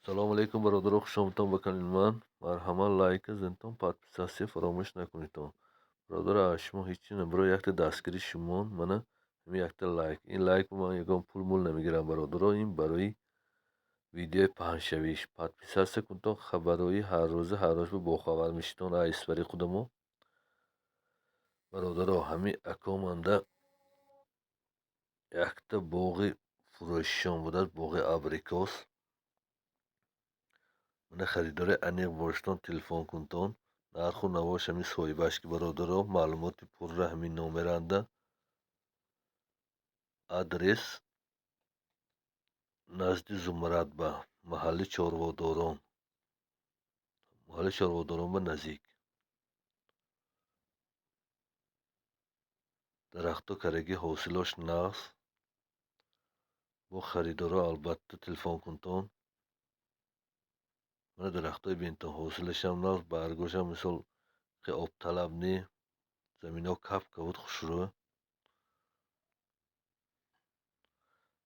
Салому алейкум, бародаро, хушомадтон ба канали ман. Марҳамат, лайка зинтон, подписаться фаромӯш накунедтон. Бародаро, аз шумо ҳеҷ чи набаро, якта дастгири шумон, мана ҳамин якта лайк. Ин лайк ман ягон пул-мул намегирам, бародаро, ин барои видеои паҳншавиш. Подписаться кунтон, хабарҳои ҳаррӯза ҳаррӯз бохабар мешитон аз Исфари худамо. Бародаро, ҳамин акоманда якта боғи фурӯшишон будааст, боғи абрикос. Мана, харидори аниқ бошедон, телефон кунтон. Нарху навош ҳамин соҳибаш ки, бародаро, маълумоти пурра ҳамин номеранда. Адрес назди Зумрадба, маҳалли Чорводорон. Маҳалли Чорводорон ба наздик. Дарахтҳо караги, ҳосилош нағз. Бо харидоро албатта телефон кунтон. Мана, дарахтҳои бинтон, ҳосилашам нағз, баргошам мисол обталаб не, заминҳо кап-кабуд, хушрӯ.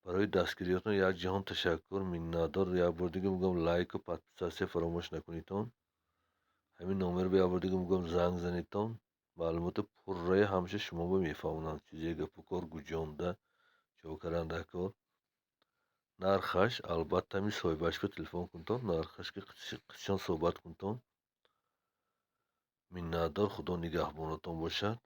Барои дастгириётон як ҷаҳон ташаккур, миннатдор. Як бор дига мегӯям, лайку подписаться фаромӯш накунедтон. Ҳамин номерро як бор дига мегӯям, занг занедтон. Маълумоти пурраи ҳамеша шуморо мефаҳмонанд. Чизе гапу кор гуҷонда, чо каранда кор. Нархаш албатта ҳамин соҳибашба телефон кунтон, нархаш ки қисчон суҳбат кунтон. Миннатдор, Худо нигаҳбонатон бошад.